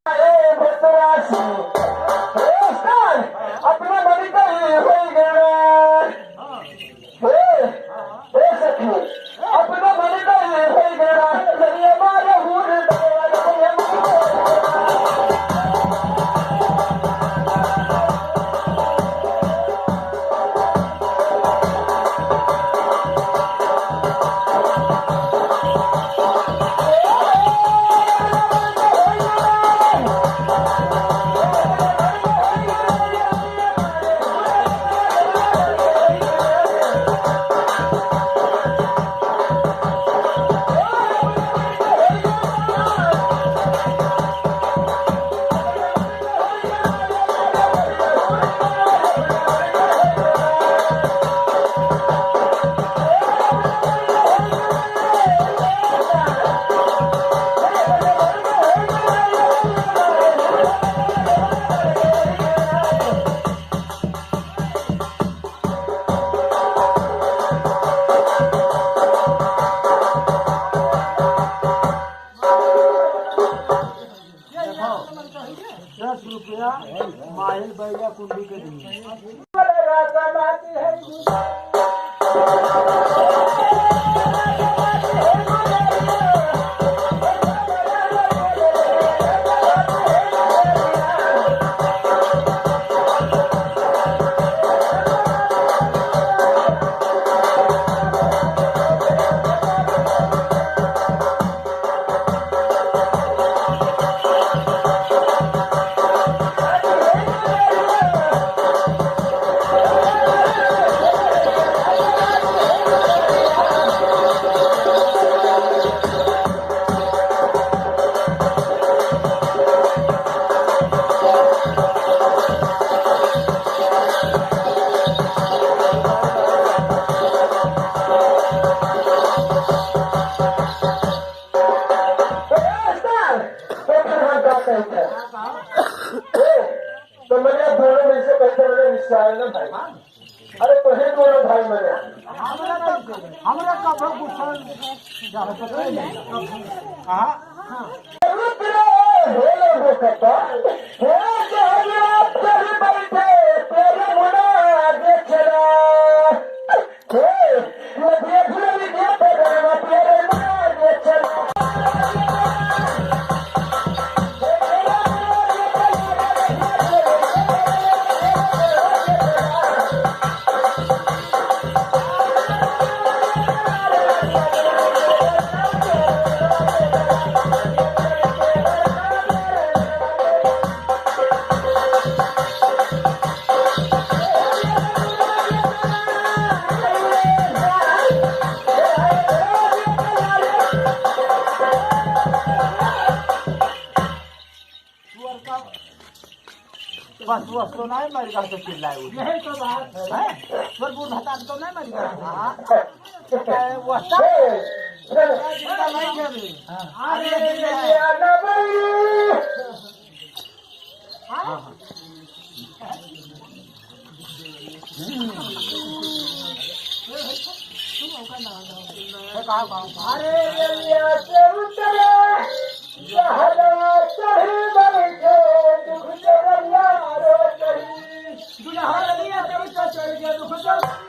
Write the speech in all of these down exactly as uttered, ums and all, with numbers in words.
ए, भक्तराज, ए, उस्ताद, अपना मनी का ये हो गया। ए, ए सखी, अपना मनी का ये हो गया। ये मारे हूँ रे, दस रुपया माहिल बैला कुंडी के दिए। तो फिर हम का कहते हैं? तो मैंने दोनों में से कहते, मैंने निस्सारण भाई। अरे, तो हे दोनों भाई मैंने। हमरा तो, हमरा कभो गुस्सा जाहत नहीं। हाँ, हाँ। रुद्र, हे लोगों का तो, हे जो हजरत पर बैठे, तेरे मुना देखना। बस, बस तो नहीं मर गया तो चिल्लाए उठे। यही तो बात है। हैं? तोर बूढ़ भतार तो नहीं मर गया। हाँ। तो क्या है, वो सब? जिंदा नहीं है अभी। हाँ। अरे, अरे, अरे। हाँ, हाँ। अरे, ये चबूतरा, जहाँ चढ़ी बैठे, दुख जगन्ना रो चढ़ी। दुल्हनिया चढ़ी, चढ़ी, दुख जगन्ना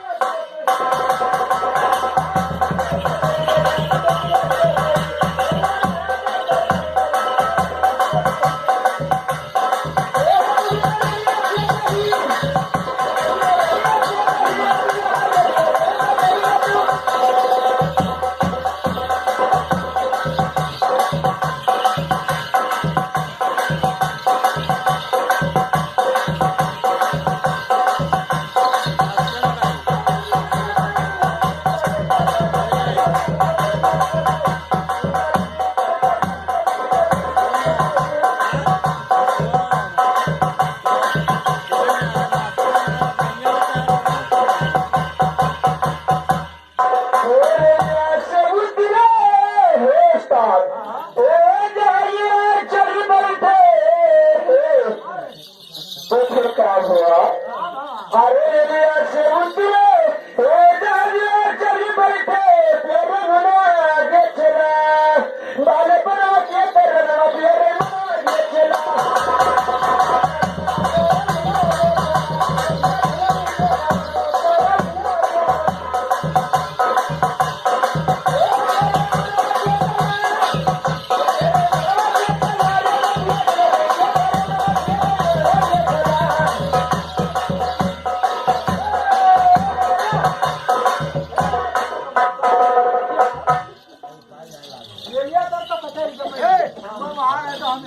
अरे,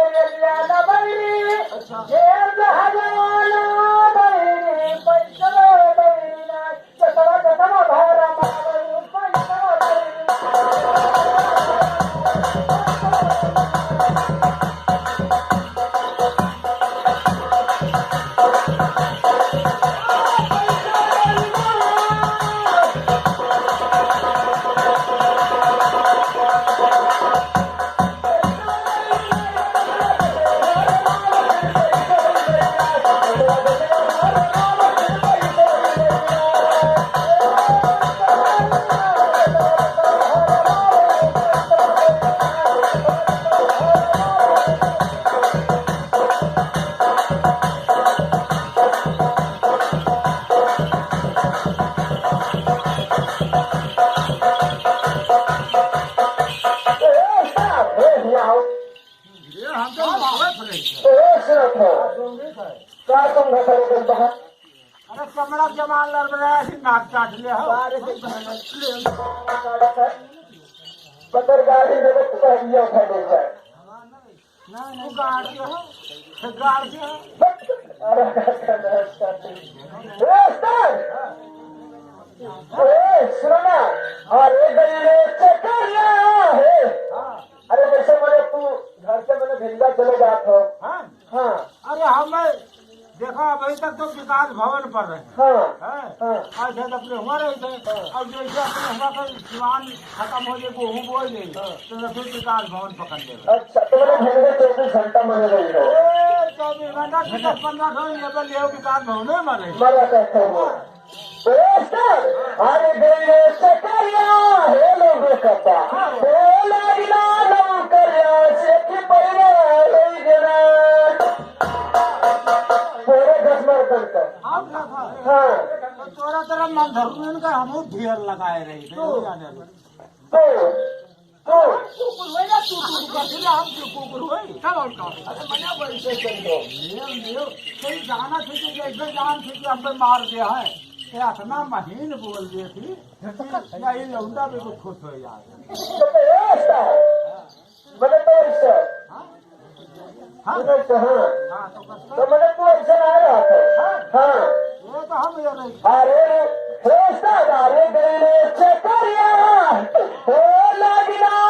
ये ज्यादा बड़ी, ये जहाजाना बड़ी, पैसा बड़ी ना। ए, साहब, ए, हियाँ आओ। ये हम तो लड़त रहे हैं। ए, सुनत हो। का तुम घर चले गए बाहर? अरे, कमरा जमा लड़ रहा है, नाक काट ले हो। अरे, पतर गाड़ी में तो पहलिया उठा ले जाए। नहीं, नहीं, गाड़ दे हो। गाड़ दे हो। अरे, ए, उस्ताद! ए, सुनो ना। अरे, गले चकरिया है। अरे, जैसे मैंने तू घर से मैंने भिंडा चले जात हो। हाँ। हाँ। अरे, हमें देखो, अभी तक तो विकास भवन पर रहे। हाँ, हैं? हाँ। आज हम अपने हुआ रहे थे। हाँ। अब जैसे अपने हुआ का सिवान खत्म हो जाए, गेहूं बोए जाए, हाँ। तो फिर विकास भवन पकड़ लेगा। अच्छा, तो मैंने भिंडा चौबीस घंटा मैंने रही हो। ए, चौबीस घंटा से दस पन्द्रह ठो ये तो ले विकास भवन में मरे। मरा कहते हो। हाँ। दोस्त, अरे गले चकरिया, हे लोगों का, हे लागिला नौकरिया, से की पैरा लई जना। तोरे दस मर्दन का। हम ना था। हाँ। तो तोरा तरह मन धर्म का हम ढेर लगाए रही थे, तो। जाने लो। तो। तो। कुकुर होई ना, तू, तू, तू कर दिला, हम क्यों कुकुर होई? चल और का? अरे मना बोल से कर दो। ले, ले। कहीं जाना थे कि जैसे जान थे कि हम पे मार दिया है। ये इतना महीन बोल दिए थी। या ये लौंडा भी तो खुश हो यार। मैंने तो ऐसा। हाँ? हाँ? तूने कहा। हाँ, तो बस। तो मैंने तू ऐसा ना रहा था। हाँ? हाँ। ये तो हम ये नहीं। अरे, हे सादा रे गले चकरिया, हे लागिला